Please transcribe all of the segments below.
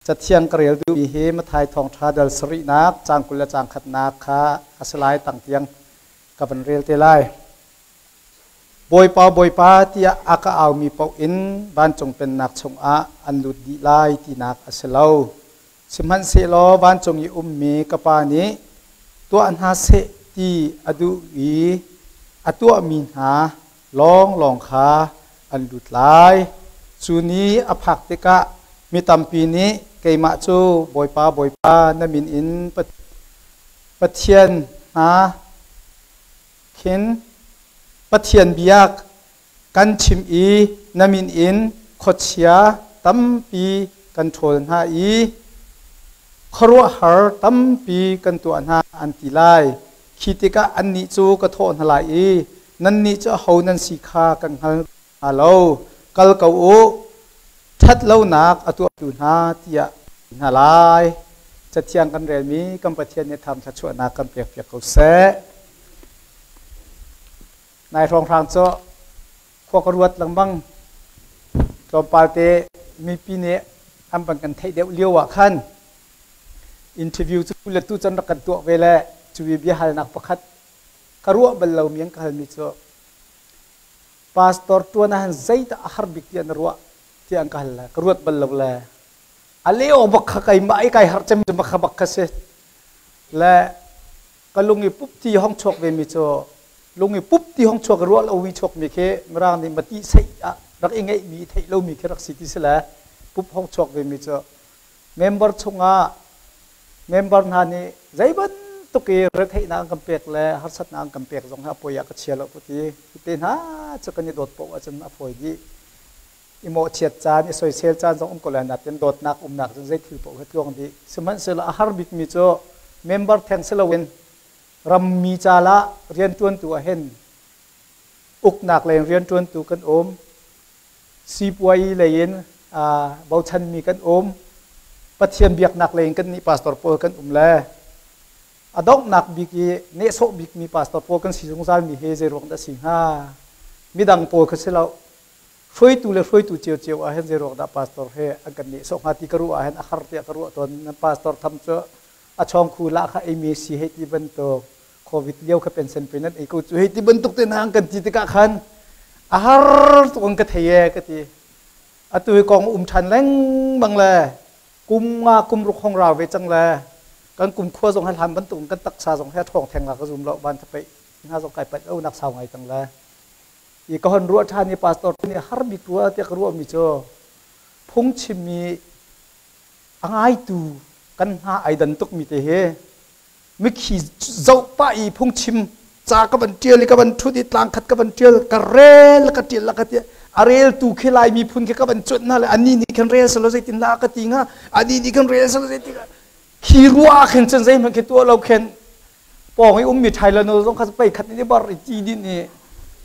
Cathiang ka rel duhmi hi Matthai Thawngṭha dal sarihnak caang 20 le caang khatnak kha a si lai tang tiang ka van rel te lai. Bawipa, Bawipa tiah a ka aumi paoh in vancung pennak chungah an lut dih lai tinak a si lo. Sihmanhsehlaw vancung i ummi ka Pa nih tuah hna seh ti a duh i a tuahmi hna lawnglawng kha an lut lai. Cu ni a phak tikah mi tampi nih keimah cu Bawipa, Bawipa, na min in Pathian hna khin Pathian biak kan chim i na min in khuachia tampi kan ṭhawl hna i khuaruahhar tampi kan tuah hna an ti lai. Khi tikah annih cu ka thawh hna lai i nannih cu aho nan si kha kan hngal hna lo. Kal ko u, ṭhat lonak a tuahtu hna tiah ti hna lai. Cathiang kan relmi kan Pathian nih tham thluachuahnak kan pekpiak ko seh. Nai hrawnghrang cu khua ka ruat lengmang. Tlawmpal te mipi nih an van kan theih deuh lio ah khan interview cu le tu can rak kan tuah ve le cu i biahalnak pakhat ka ruah bal lomi an ka halmi cu pastor tuan ah hin zeidah a har bik tiah na ruah tiah an ka hal le ka ruat bal lo le a leo bak kha keimah i kai har cem bak kha bak kha si le ka lung i pup ti hong chuak ve mi cu lung i pup ti hong chuak ruah lo wi chuak mi khi mirang nih mati sei ah rak i ngeih mi theih lo mi khi rak si ti si le pup hong chuak ve mi cu member chungah member hna nih zei bantuk i retheihnak an kan pek le harsatnak an kan pek zong hi a poi ah ka chia lo ku ti te hna cu kan i dawt poh ahcun a fawi dih i mawhchiat caan i soisel caan zong um ko lai natin dawtnak umnak cun zei thil paoh hi tluang dih sihmanhsehlaw a har bikmi cu member theng si loin rammi ca lah rianṭuantu ah hin uknak lei in rianṭuantu kan um sipuai lei in bochanmi kan um Pathian biaknak lei in kan nih pastor pawl kan um le a donghnak bik i nehsawh bikmi pastor pawl kan si zungzal mi hi zei ruang dah si hnga midang pawl kha si lo hruaitu le hruaitu ciocio ah hin zei ruang dah pastor he an kan nehsawh hnga ti ka ruah ah hin a har tiah ka ruah tawn pastor tham cu a chawng khu lah kha ei mi si hei ti bantuk covid lio kha pension pe nan ei ko cu hei ti bantuk te na an kan ti tikah khan a har tuk an ka thei e ka ti atu hi kong um ṭhan lengmang le kum nga kum ruk hong rau ve cang le kan kum khua zong he hlan bantuk kan taksa zong he ṭhawng theng la ka zum lo van thapei hna zong kai pat lo nak sau ngai cang le i ka hon ruah ṭhan i pastor nih har bik rua tiah ka ruahmi cu phungchimmi a ngaitu kan hna ai dan tukmi te hi mikhi zoh pah i phungchim ca ka van ṭial i ka van ṭhut i tlang khat ka van ṭial ka rel ka ṭial la ka ti a reltu khi lai miphun khi ka van cuanh hna le anih nih khan rel selaw zeitin dah ka ti hnga anih nih khan rel selaw zeitin khi ruah ah khin cun zeihmanh khi tuah lo khin pawng i ummi Thailand zong kha pei khat nih bar i ti din i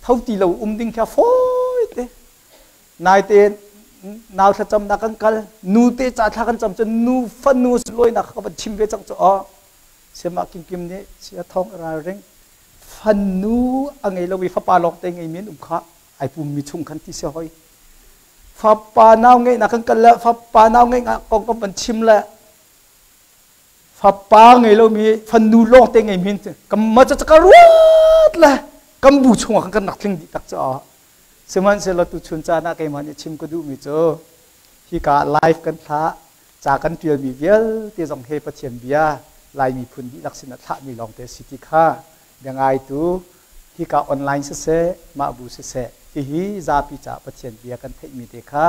tho ti lo um ding kha fawi te naite nau thlacamnak kan kal nu te ca thla kan cam cun nu fanu lawinak kha ka van chim ve cang cu aw siamah kimkim nih sia thong ralring fanu a ngei lo i fapa lawng te ngei mi an um kha ai pum mi chung khan ti si hoi fapa nau ngeihnak kan kal le fapa nau ngeihnak kong kan van chim le fapa ngei lomi fanu lawng te ngei min kan ma ca ka ruat le kan bu chungah kan rak tling dih tak caah sihmanhsehlaw tuchun caan ah keimah nih chim ka duhmi cu hika live kan thlah ca kan ṭialmi vialte zong he Pathian bia Lai miphun dihlak sin ah thlahmi lawngte si ti kha bia ngaitu hika online siseh mah bu siseh hihi zapi caah Pathian bia kan theihmi te kha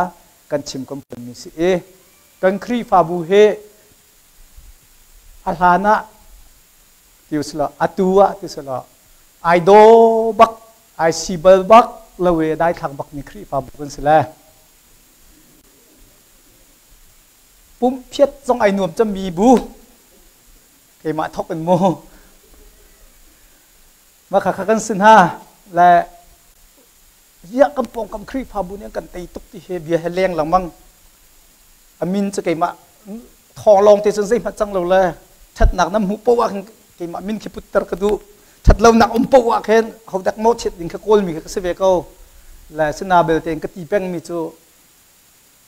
kan chim kan phuanmi si i kan Khrihfabu hi a hlan ah ti usila atu ah ti usila ai daw bak ai si bal bak lo i daithlang bak mi Khrihfabu kan si le pum phiat zong ai nuam cemmi bu keimah thok in mu ma kha kha kan sin ha le ziah kan pawngkam Khrihfabu nih an kan tei tuk ti he bia he leng lengmang a min cu keimah thawng lawng te cun zeihmanh cang lo le ṭhatnak nan hmuh poah khin keimah min khi putter ka duh ṭhatlonak um poah khin hodek maw chiat ding kha kawlmi kha ka si ve ko le sina belte in ka ti pengmi cu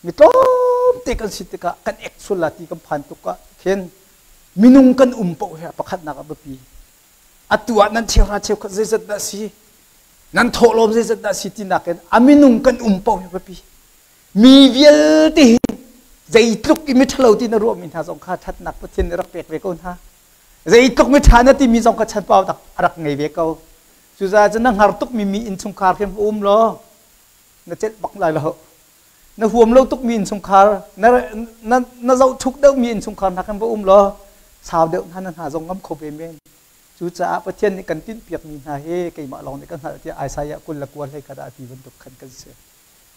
mi tlawm te kan si tikah kan ek sul la ti kan phan tuk ah khin minung kan um paoh hi pakhatnak a biapi. Atu ah nan cheuhra cheukhat zeizat dah si, nan thawhlawm zeizat dah si ti nakin a minung kan um paoh hi biapi. Mi vialte hi zeitluk i miṭhalo ti na ruahmi hna zong kha ṭhatnak Pathian nih rak pek ve ko hna. Zeitluk miṭha na timi zong kha chanpau tak a rak ngei ve ko. Cucaah cun na hngar tukmi mi innchungkhar khin va um law na celh bak lai lo. Na huam lo tukmi innchungkhar, na, na, na zohchuk deuhmi innchungkhar hna khin va um law sau deuh hna na hna zong ngam kho ve men. Cucaah Pathian nih kan tinhpiakmi hna hi keimah lawng nih ka hngalh tiah Isaiah 29 hlei khat ah a ti bantuk khan kan si.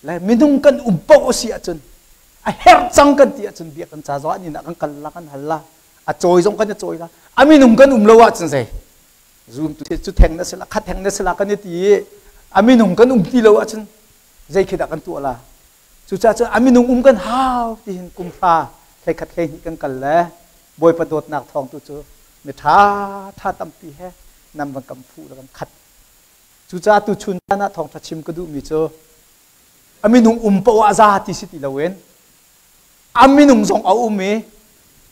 Le minung kan um paoh a si ahcun a herh cang kan ti ahcun biakinn ca zong an inn ah kan kal la kan hal la a cawi zong kan i cawi la a minung kan um lo ahcun zei zum tu cu theng na si la kha theng na si la kan i ti i a minung kan um ti lo ahcun zei khi dah kan tuah la cucaah cun a minung um kan hau ti hin kum hra hlei khat hlei hnih kan kal le Bawipa dawtnak thawng tu cu mi ṭha ṭha tampi he nan van kan phu le kan khat. Cucaah tu chun caan ah thawngṭha chim ka duhmi cu a minung um paoh ah za ti si ti loin a minung zong a um i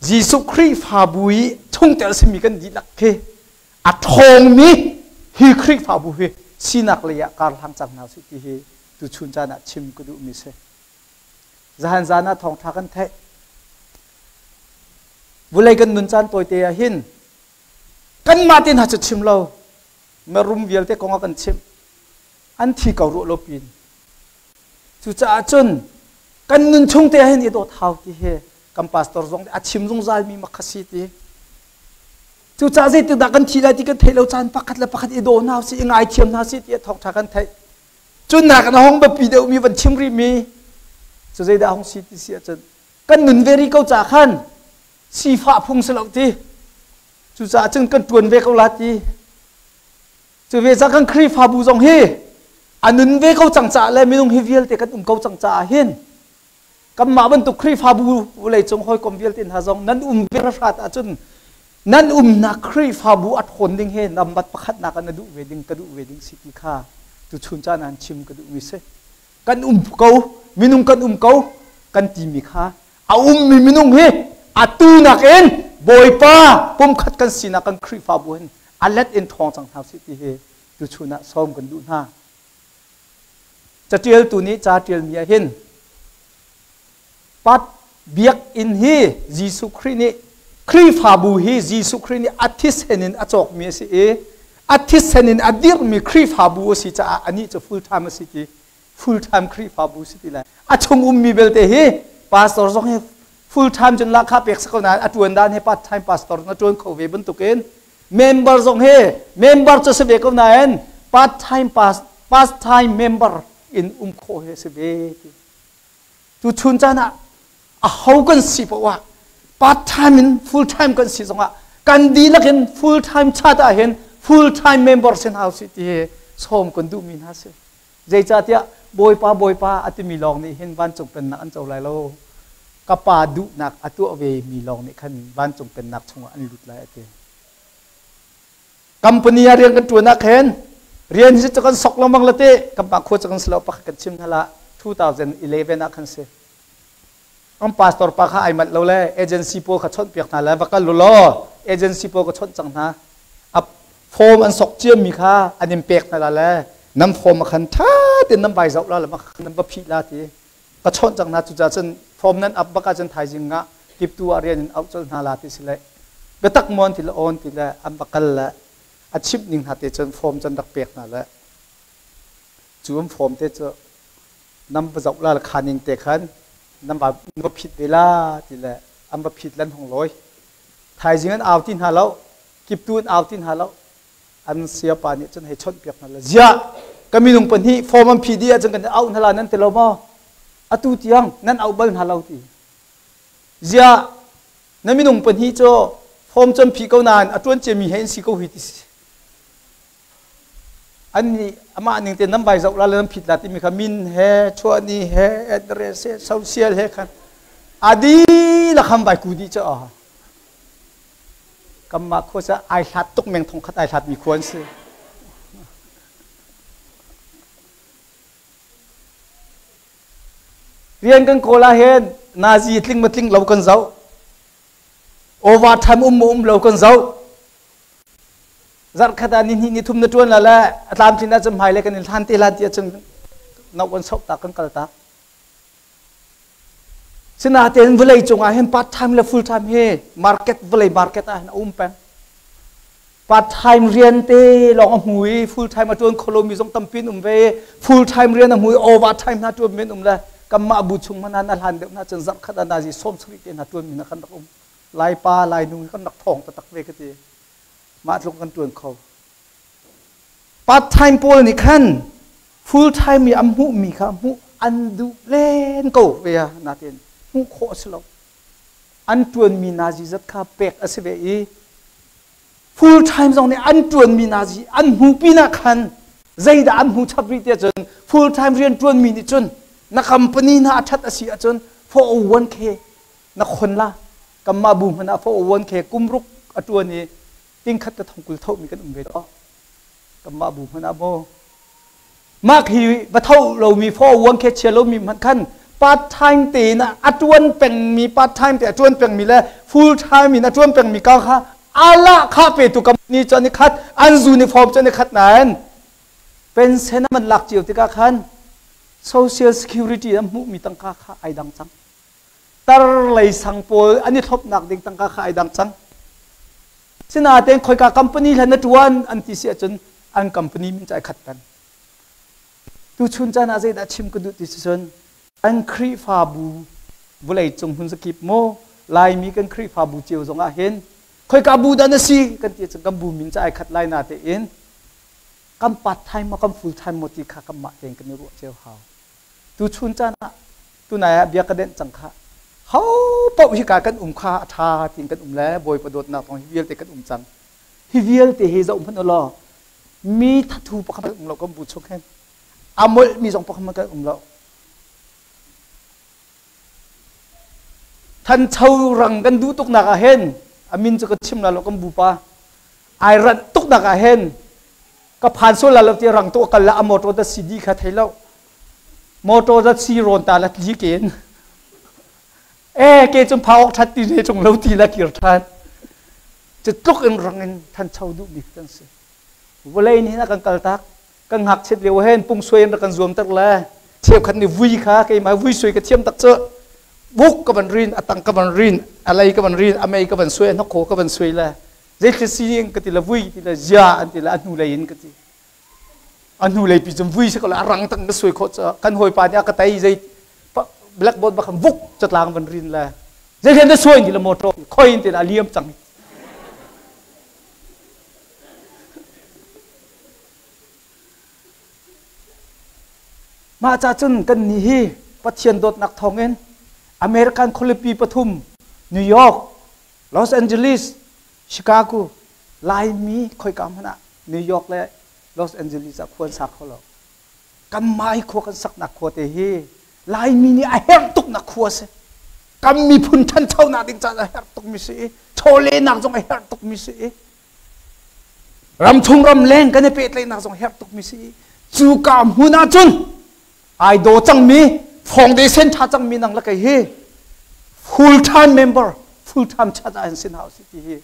Jesuh Khrihfabu i chungtel simi kan dihlak khi a ṭhawngmi hi Khrihfabu hi sinak lei ah kar hlang cang hna usih ti hi tuchun caan ah chim ka duhmi si. Zahan zan ah thawngṭha kan theih. Vulei kan nun caan tawite ah hin kanmah te hna cu chim lo marum vialte kong ah kan chimh an thi ko ruah lo pin cucaah cun kan nun chung te hin i dawt hau ti hi kan pastor zong nih a chim zungzal mi makha si ti cucaah zeitikdah kan thi lai ti kan theih lo caan pakhat le pakhat i daw hna si i ngaithiam hna si ti thawngṭha kan theih cun nak na hong biapi deuh mi van chim rih mi cu zeidah hong si ti si ahcun kan nun ve rih ko ca khan sifah phung si lo ti cucaah cun kan ṭuan ve ko la ti cu ve ca kan Khrihfabu zong hi a nun ve ko cang caah le minung hi vialte kan um ko cang caah hin kanmah bantuk Khrihfabu vawleicung hawikom vialte hna zong nan um ve hrat ahcun nan umnak Khrihfabu a ṭhawn ding he nambat pakhatnak ah na duh ve ding ka duh ve ding si ti kha tuchun caan ah chim ka duhmi si kan um ko minung kan um ko kan timi kha a ummi minung hi atu nakin Bawipa pumkhat kan sinak kan Khrihfabu hin a let in ṭhawng cang hna usih ti hi tuchun ah sawm kan duh hna. Caṭialtu nih ca ṭialmi ah hin pat biakinn hi Jesuh Khrih nih Khrihfabu hi Jesuh Khrih nih a thisen in a cawkmi a si i a thisen in a dirhmi Khrihfabu a si caah anih cu full time a si ti full time Khrihfabu si ti lai a chung ummi belte hi pastor zong hi full time cun lahkhah pek si ko nain a ṭuan dan hi part time pastor na ṭuan kho ve bantukin member zong hi member cu si ve ko nain part time past time member in um khawh hi si ve ti tu chun caan ah a ho kan si poah ah part time in full time kan si zongah kan dihlak in full time chat ah hin full time member sin hau si ti hi sawm kan duhmi hna si Zeicahtiah Bawipa, Bawipa a timi lawng nih hin vancung pennak an co lai lo. Ka Pa duhnak a tuah ve mi lawng nih khan vancung pennak chungah an lut lai a ti. Company ah rian kan ṭuan ah khin rian hi cu kan sok lengmang la ti kan pa khua cu kan si lo pakhat kan chim hna la 2011 ah khan si. An pastor pa kha ai manh lo le agency pawl kha chawnh piak hna le va kal u law agency pawl ka chawnh cang hna. A form an sok ciami kha an in pek hna la le nan form a khan ṭha tein nan vai zoh la le nan va phih la ti ka chawnh cang hna cucaah cun form nan up bak ahcun thaizing ah kiptu ah rian in auh colh hna la ti si le biatak maw an ti le awn ti le an va kal le a chimh ning hna te cun form cun rak pek hna le cu an form te cu nan va zoh la le kha ning te khan nan va va phit ve la ti le an va phit lan hong lawi thaizing an au ti hna lo kiptu an au ti hna lo an siapa nih cun hei chawnh piak hna la ziah ka minung pahnih form an phih dih ahcun kan auh hna la nan ti lo maw atu tiang nan auh bal hna lo ti ziah na minung pahnih cu form cu an phih ko nain a ṭuan ciami he an si ko hi ti si an nih amah ning te nan vai zoh la le nan phit la timi kha min he chuahni he address he social he khan adi la kham vai ku di cha kanmah khua cu ai hlat tuk meng thong khat ai hlat mi khua an si rian kan kawl ah hin Nazi tling ma tling lo kan zoh. Overtime um ma um lo kan zoh. Zarh khat ah ni hnih ni thum na ṭuan la le a tlamtlin ahcun hmailei kan in hlan te la ti ahcun no kan sok tak kan kal tak. Sinain vawlei cungah hin part time le full time hi market vawlei market ah hin a um peng. Part time rian te lawng a hmu i full time a ṭuan kho lomi zong tampi an um ve i full time rian a hmu i over time hna ṭuan mi an um le kanmah bu chung hmanh ah na hlan deuh hna cun zarh khat ah nazi 70 te hna ṭuan mi hna kan rak um. Laipa Lainu kan rak thawng taktak ve ka ti. Mah tluk kan ṭuan kho. Part time pawl nih khan full time i an hmuhmi kha hmuh an duh len ko ve a natin hmuh khawh a si lo. An ṭuanmi nazi zat kha pek a si ve i full time zong nih an ṭuanmi nazi an hmuh pinah khan zeidah an hmu chap rih tiah cun full time rian ṭuanmi nih cun na company hna a ṭhat a si ahcun 401k na khon la kanmah bu hmanh ah 401k kum ruk a ṭuan i tingkhat te thongkul thomi kan um ve to kanmah bu hmanh ah maw mah hi va tho lomi 401k chia lomi hmanh khan part time te in a tuan pengmi part time te a tuan pengmi le full time in a tuan pengmi ka kha ala kha pe tu company cu an i khat an uniform cu an i khat nain pension man lak cio tikah khan social security an hmuhmi tangka kha ai dang cang tar lei sang pawl an i thlopnak ding tangka kha ai dang cang. Sinain khoika company hlan na ṭuan an ti si ahcun an company min cu ai khat peng. Tuchun caan ah zeidah chim ka duh ti si cun an Khrihfabu vawlei cung hmun zakip maw Laimi kan Khrihfabu cio zong ah hin khoika bu dah na si kan ti ahcun kan bu min cu ai khat lai na tein kan part time maw kan full time maw ti kha kanmah tein kan i ruah cio hau. Tuchun caan ah tunai ah bia ka denh cang kha ho paoh hika kan um kha a ṭha tiin kan um le Bawipa dawtnak thawng hi vialte kan um cang. Hi vialte hi zoh hmanh u law mi thathu pakhat kan um lo kan bu chung hin a molhmi zong pakhat kan um lo. Thancho rang kan duh tuknak ah hin a min cu ka chim la lo kan bupa ai ranh tuknak ah hin ka phan sual la lo ti rang tu kal la a motor da CD kha thei lo motor da si rawn ta la tli ken e ke chung phau that ti ne chung lo ti la kir than cu tluk in rang in thancho duh mi kan si vawlei ni na kan kal tak kan ngakchiat lio hen pungsuai in rak kan zuam tak le cheukhat nih vui kha keimah vui sui ka thiam tak cu buk ka van rin atang ka van rin alei ka van rin amei ka van suai hnokho ka van suai le zeitlin sining ka ti le vui ti le zia an ti le a hnu lei in ka ti a hnu lei pi cun vui si ko le a rang tak ka suai khawh ca kan hawipa nih a ka tei zei blackboard bak vuk catlang van rin le zeitlin na suai ti le motor khoi in ti le a liam cang Mah ca cun kan nih hi Pathian dawtnak thawngin American khualipi pathum New York, Los Angeles, Chicago, Laimi khoika hmanh ah New York le Los Angeles ah khua an sa kho lo. Kan mai khua kan saknak khua te hi Laimi nih a herh tuknak khua a si. Kan miphun ṭhanchonak ding caah a herh tukmi si i chawlehnak zong a herh tukmi si i Ramchung ramleng kan i pehtlaihnak zong herh tukmi si. Cu ka hmun ahcun ai daw cangmi foundation ṭha cangmi nang le kei hi full time member full time church ah sin hau si ti hi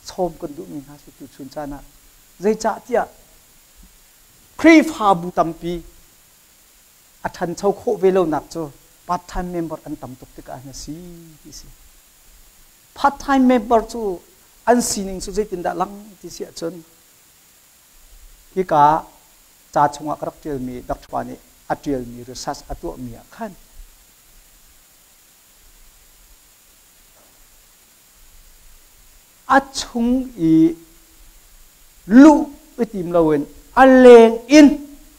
sawm kan duhmi hna si tu chun caan ah zeicah tiah Khrihfabu tampi a ṭhancho khawh ve lonak cu part time member an tam tuk tikah hin a si ti si. Part time member cu an sining cu zeitindah lang ti si ahcun hika ca chungah ka rak ṭialmi Dr. Pa nih a ṭialmi research a tuahmi ah khan a chung i luh i tim loin a leng in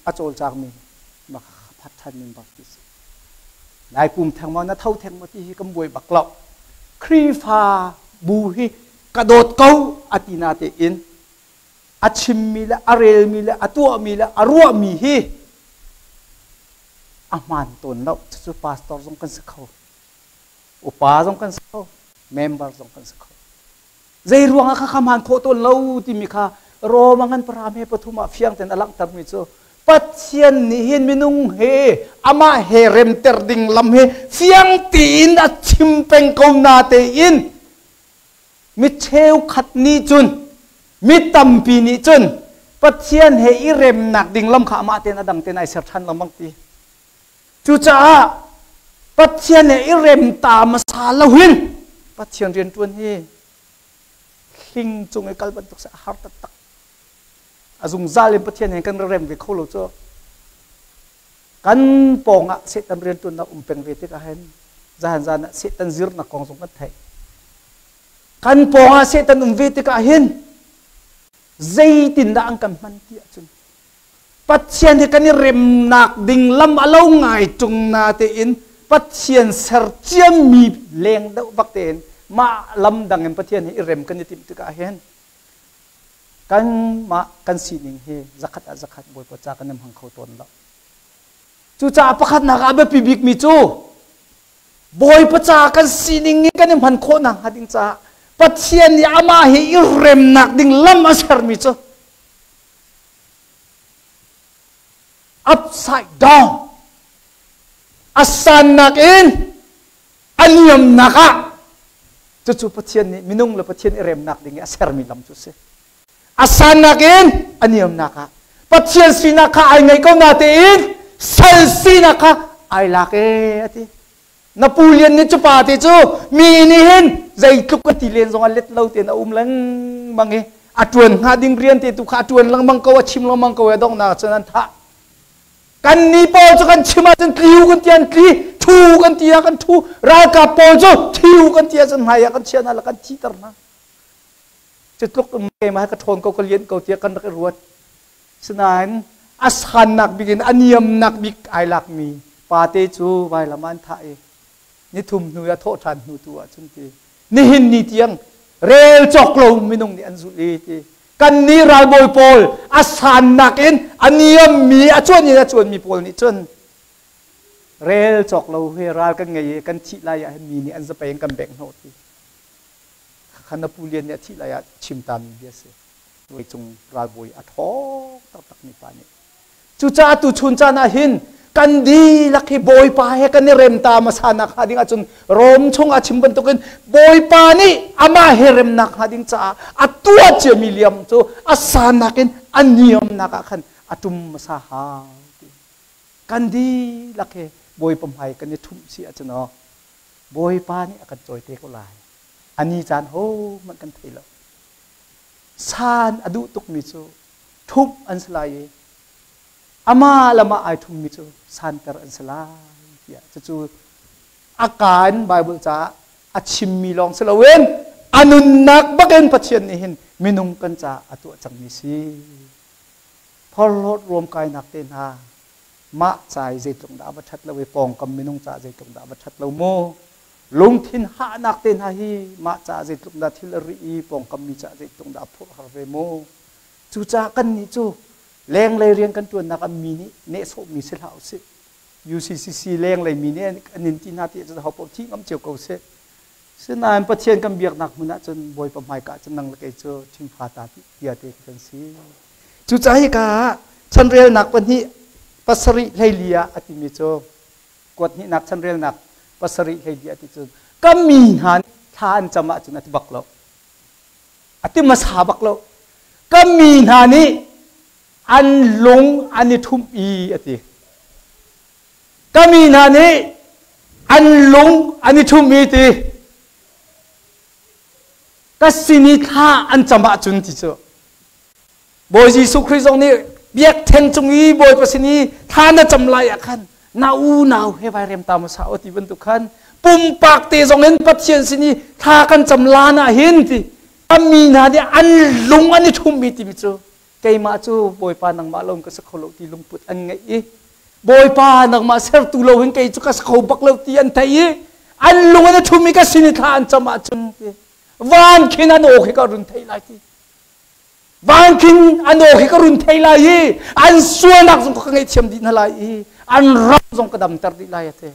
a cawlcangmi part time member ti si. Nai pum theng maw na tho theng maw ti hi kan buai bak lo. Khrihfa bu hi ka dawt ko a ti na tein a chimmi le a relmi le a tuahmi le a ruahmi hi a hmaan tawn lo. Cucu pastor zong kan si kho. Upa zong kan si kho. Member zong kan si kho. Zei ruangah kha kha hmaan khawh tawn lo timi kha Rome ngan pahra me pathum ah fiang tein a langhtermi cu Pathian nih hin minung he amah he remter ding lam he fiang tiin a chim peng ko na tein mi cheukhat nih cun, mi tampi nih cun Pathian he i remnak ding lam kha amah tein a dang tein ai ser ṭhan lengmang ti. Cucaah Pathian he i rem ta hmasa lo hin Pathian rianṭuan hi hling cung i kal bantuk si, a har taktak. A zungzal in Pathian he kan rem ve kho lo cu. Kan pawng ah Satan rianṭuannak um peng ve tikah hin zan zan ah Satan zirnak kong zong kan theih. Kan pawng ah Satan um ve tikah hin zeitindah an kan hman ti ahcun Pathian he kan i remnak ding lam a lo ngai ṭung na tein Pathian ser ciammi leng deuh bak tein mah lam dang in Pathian he i rem kan i timh tikah hin kanmah kan sining hi zakhat ah zakhat Bawipa ca kan i hmang kho tawn lo. Cucaah pakhatnak ah biapi bikmi cu Bawipa ca kan sining i kan i hman khawh nakhnga ding caah Pathian nih amah he i remnak ding lam a sermi cu upside down, a sannak in a niamnak ah, cucu Pathian nih minung le Pathian i remnak ding i a sermi lam cu a si. A sannak in a niamnak ah Pathian sinak kha ai ngei ko na tein sal sinak kha ai lak e, a ti. Na pu lian nih cu pa te cu mi nih hin zeitluk ka ti len zong a let lo tein a um lengmang i a ṭuan hnga ding rian te tu kha a ṭuan lengmang ko, a chim lengmang ko i a donghnak cun an thah. Kan ni pawl cu kan chim ahcun tliu kan ti an tli, thu kan ti ah kan thu. Ralkap pawl cu thiu kan ti ahcun hmai ah kan chia hna le kan thihter hna. Cu tluk keimah ka ṭhawn ko, ka lian ko tiah kan rak i ruat. Sinain a sannak bik in a niamnak bik ai lakmi pate cu vailam ah an thah i nithum hnu i a thawh ṭhan hnu tu ahcun ti nihin ni tiang rel cawk lo minung nih an zulh i ti kan nih ralbawi pawl a sannak in a niammi a cuan in a cuanmi pawl nih cun rel cawk lo he ral kan ngei i kan thih lai ah hin mi nih an zapei in kan bengh hnawh ti kha na pu lian nih a thih lai ah chim ta mi bia si. Cung ralbawi a ṭhawng taktak mi pa nih. Cucaah tu chun caan ah hin kan dihlak hi Bawipa he kan i rem ta hmasa nak hnga ding ahcun Rom chung a chim bantukin Bawipa nih amah he remnak hnga ding caah a tuah ciami liam cu a sannak in a niamnak ah khan a ṭum hmasa hau ti. Kan dihlak hi Bawipa hmai kan i ṭhumh si ahcun aw Bawipa nih a kan cawi te ko lai. A ni caan hohmanh kan thei lo. San a duh tukmi cu ṭhumh an si lai i amah le amah ai ṭhummi cu santer an si lai tiah cucu a kaa in Bible caah a chimmi lawng si loin a nunnak bakin Pathian nih hin minung kan caah a tuah cangmi si. Phorhlawt ruamkainak te hna mah ca i zeitluk dah a va ṭhat lo i pawngkam minung caah zeitluk dah a va ṭhat lo mu. Lungthin hahnak te hna hi mah caah zeitluk dah thil a rih i pawngkam mi caah zeitluk dah a phurh har ve mu. Cucaah kannih cu lenglei rian kan ṭuannak ah mi nih nehsawhmi si hlah usih. UCCC lenglei mi nih an in ti hna ti ahcun hopaoh thih ngam cio ko seh. Sinain Pathian kan biaknak hmun ahcun Bawipa hmaika ahcun nang le kei cu thingfa ta tia te kan si. Cucaah hika ah chanrelnak pahnih pasarih hleili ah a timi cu kuat hnihnak chanrelnak pasarih hleili a ti cun ka mi hna thla an cam ahcun a ti bak lo. A ti hmasa bak lo. Ka mi hna nih an lung an i ṭhumh i a ti. Ka mi hna nih an lung an i ṭhumh i ti. Ka sin i thla an cam ahcun ti cu. Bawi Jesuh Khrih zong nih biakṭheng cung i Bawipa sin i thla na cam lai ah khan na unau he vai rem ta hmasa u ti bantuk khan pumpak te zong in Pathian sin i thla kan cam lan ah hin ti mi hna nih an lung an i ṭhummi timi cu keimah cu Bawipa nangmah lo ka si kho lo ti lungput an ngeih i Bawipa nangmah sertu lo hin kei cu ka si kho bak lo ti an theih i an lung an i ṭhum i ka sin i thla an cam ahcun ti van khin an aw khi ka run theih lai ti, van khin an aw khi ka run thei lai i an sualnak zong ka ngaihthiam dih hna lai i an ram zong ka damter dih lai a ti.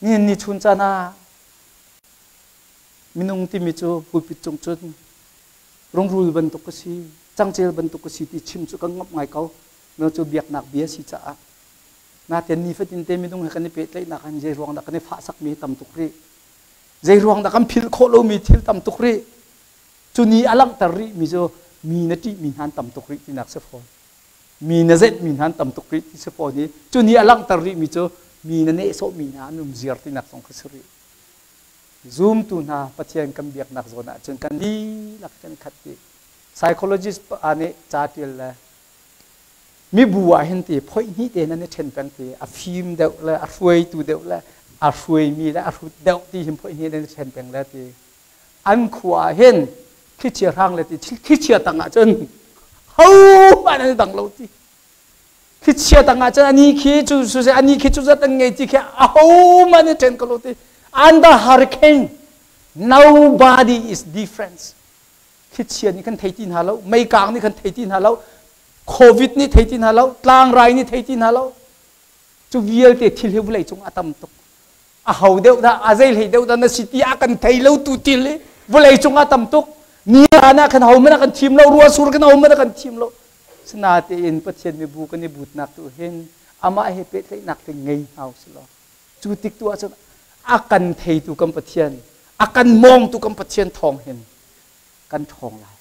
Nihin ni chun caan ah minung timi cu pulpit cung cun rungrul bantuk ka si, cangcel bantuk ka si ti chim cu ka ngamh ngai ko. No cu biaknak bia si caah natein nifatin te minung he kan i pehtlaihnak han zei ruang dah kan i fahsak mi tam tuk rih, zei ruang dah kan philh khawh lomi thil tam tuk rih. Cu ni a langhter rih mi cu mi na ṭih mi hna tam tuk rih tinak si fawn, mi na zenh mi hna tam tuk rih ti si fawn i cu ni a langhter rih mi cu mi na nehsawh mi hna an um ziar tinak zong kha si rih. Zumtu hna Pathian kan biaknak zawn ah cun kan dihlak kan khat dih. Psychologist pa nih ca ṭial le mibu ah hin ti phoih hnih te nan i ṭhen peng ti, a fim deuh le a hruaitu deuh le a hruaimi le a hrut deuh ti hin phoih hnih nan i ṭhen peng le ti. An khua ah hin thlichia hrang le ti thlichia tang ah cun hohmanh an i dang lo ti. Thlichia tang ah cun ani khi cu cu ani khi cu zat an ngei ti khi ahohmanh i ṭhen ko lo ti. Under hurricane nobody is different. Thlichia nih kan thei ti hna lo, meikang nih kan thei ti hna lo, COVID nih thei ti hna lo, tlangrai nih thei ti hna lo. Cu vialte thil hi vawlei cung a tam tuk. A ho deuh dah, a zei hlei deuh dah na si ti a kan thei lo tu til hi vawlei cung a tam tuk. Ni ah khan ho hmanh a kan thim lo, ruah sur kan ho hmanh a kan thim lo. Sinatein Pathian mibu kan i butnak tu hin amah he pehtlaihnak te ngei hna usih law cu tik tu ahcun a kan theitu kan Pathian, a kan mawngtu kan Pathian thawng hin kan ṭhawng lai,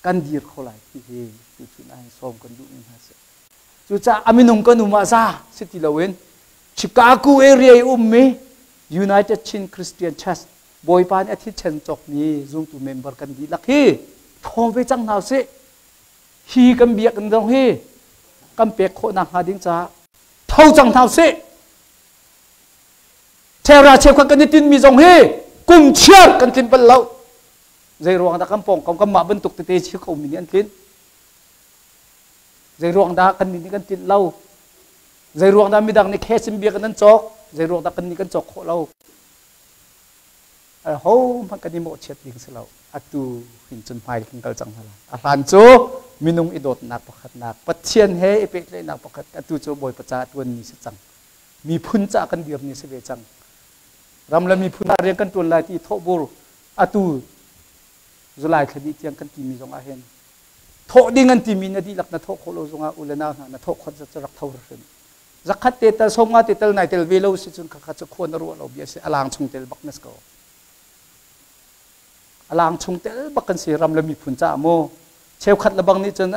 kan dir kho lai ti hi tuchun ah hin sawm kan duhmi hna si. Cucaah a minung kan um ah za si ti loin Chicago area i ummi United Chin Christian Church Bawipa nih a thitchen cawkmi zumtu member kan dihlak hi ṭhawng ve cang hna usih. Hi kan biakinn zong hi kan pek khawh nakhnga ding caah tho cang hna usih. Chera cheukhat kan i tinmi zong hi kum chiar kan tlin bal lo. Zei ruang dah kan pawngkam kanmah bantuk tete chi ko mi nih an tlin? Zei ruang dah kan nih kan tlinh lo? Zei ruang dah midang nih cash in biakinn an cawk? Zei ruang dah kan nih kan cawk khawh lo? Ho hmanh kan i mawhchiat ding si lo. Atu hin cun hmai kan kal cang hna lai. A hlan cu minung i dawtnak pakhatnak, Pathian he i pehtlaihnak pakhat, atu cu Bawipa caah ṭuanmi si cang. Miphun caah kan dirmi si ve cang. Ram le miphun ah rian kan ṭuan lai ti thawhbur atu July thla dih tiang kan timi zong ah hin thawh ding an timi na dihlak na thawh khawh lo zongah u le nau hna na thawh khawt zat cu rak tho hrim. Zakhat te tal sawmnga te tal nai tel ve lo si cun khakha cu khua na ruah lo bia si, alang chung tel bak na si ko. Alang chung tel bak kan si ram le miphun caah mu. Cheukhat le bang nih cun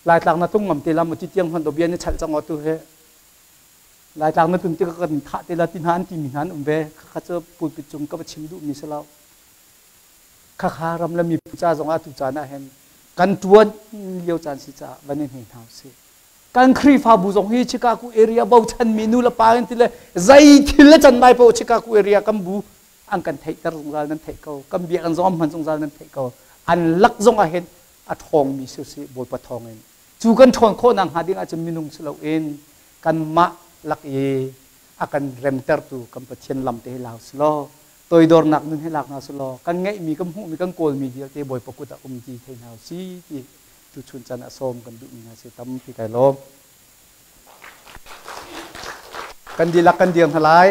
Laitlang na tung ngam te la mu ti tiang hman do bia ni chalh cang tu he Laitlang na tun tik kan thah te la ti hna an ti mi hna an um ve. Khakha cu pulpit cung ka va chim duh mi si lo. Khakha ram le miphun ca zong ah tu caan ah hin kan tuan lio caan si caah van i hne hna usih. Kan Khrihfabu zong hi Chicago area bochanmi nu le pa in ti le zei thil le can lai paoh Chicago area kan bu an kan theihter zungzal nan theih ko. Kan biakinn zong an hman zungzal nan theih ko. An lak zong ah hin a ṭhawngmi si usih Bawipa thawng in. Cu kan ṭhawn khawh nakhnga ding ahcun minung si loin kanmah lak i a kan remtertu kan Pathian lam te hi lau si law toidornak nun hi lak hna si law kan ngeihmi kan hmuhmi kan kawlmi vialte Bawipa kut ah um ti thei hna usih ti tuchun caan ah sawm kan duhmi hna si. Tampi kai lawm. Kan dihlak kan dir hna lai.